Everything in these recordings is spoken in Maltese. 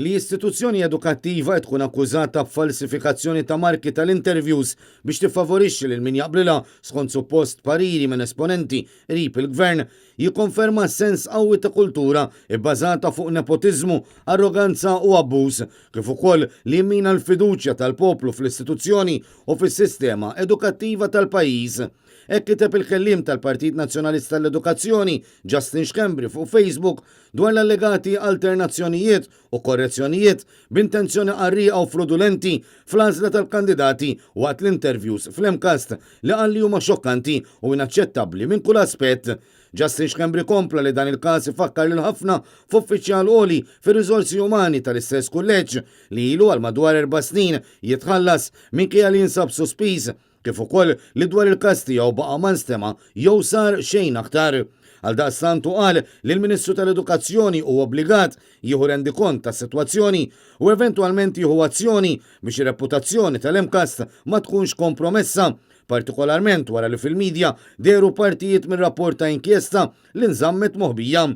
Li istituzzjoni edukattiva qed tkun akkużata b'falsifikazzjoni ta' marki tal-interviews biex tiffavorixxi lil min jaqblilha skont suppost pariri minn esponenti qrib il-Gvern, jikkonferma sens qawwi ta' kultura bbażata fuq nepotiżmu, arroganza u abbuż, kif ukoll li jimmina l-fiduċja tal-poplu fl-istituzzjoni u fis-sistema edukattiva tal-pajjiż. Hekk kiteb il-kelliem tal-Partit Nazzjonalista għall-Edukazzjoni, Justin Schembri fuq Facebook dwar l-allegati alternazzjonijiet u korrezzjonijiet b'intenzjoni qarrieqa u frodulenti fl-għażla tal-kandidati waqt l-interviews fl-MCAST li qal li huma xokkanti u inaċċettabbli minn kull aspett. Justin Schembri kompla li dan il-każ ifakkar lil ħafna f'uffiċjal għoli fir-riżorsi umani tal-istess kulleġġ li ilu għal madwar 4 snin jitħallas minkejja li jinsab sospiż, kif ukoll li dwar il-każ tiegħu baqa' ma nstema' jew sar xejn aktar. Għaldaqstant hu qal li l-Ministru tal-Edukazzjoni hu obbligat jieħu rendikont tas-sitwazzjoni u eventwalment jieħu azzjoni biex ir-reputazzjoni tal-MCAST ma tkunx kompromessa, partikolarment wara li fil-medja dehru partijiet minn rapport ta' inkjesta li nżammet moħbija.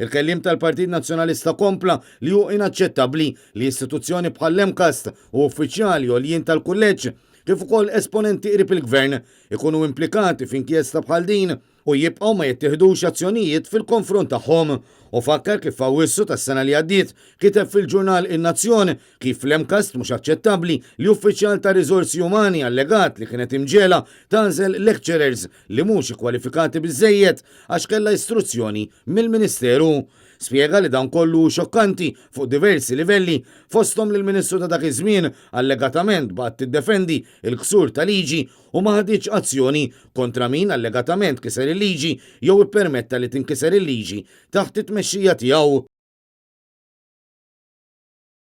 Il-kelliem tal-Partit Nazzjonalista kompla li hu inaċċettabbli li istituzzjoni bħall-MCAST u uffiċjali għoljin tal-kulleġġ, kif ukoll esponenti qrib il-gvern, ikunu implikati f'inkjesta bħal din u jibqgħu ma jittieħdux azzjonijiet fil-konfront tagħhom. U fakkar kif f'Awwissu tas-sena li għaddiet kiteb fil-ġurnal In-Nazzjon kif l-MCAST mhux aċċettabbli li uffiċjal ta' riżorsi umani allegat li kienet imġegħla tagħżel lecturers li mhux ikkwalifikati biżżejjed għax kellha istruzzjoni mill-Ministeru. Spjega li dan kollu hu xokkanti fuq diversi livelli, fosthom li l-Ministru ta' dak iż-żmien allegatament baqgħet tiddefendi l-ksur ta' liġi u ma ħaditx azzjoni kontra min allegatament kiser il-liġi jew ippermetta li tinkiser il-liġi taħt it-tmexxija tiegħu.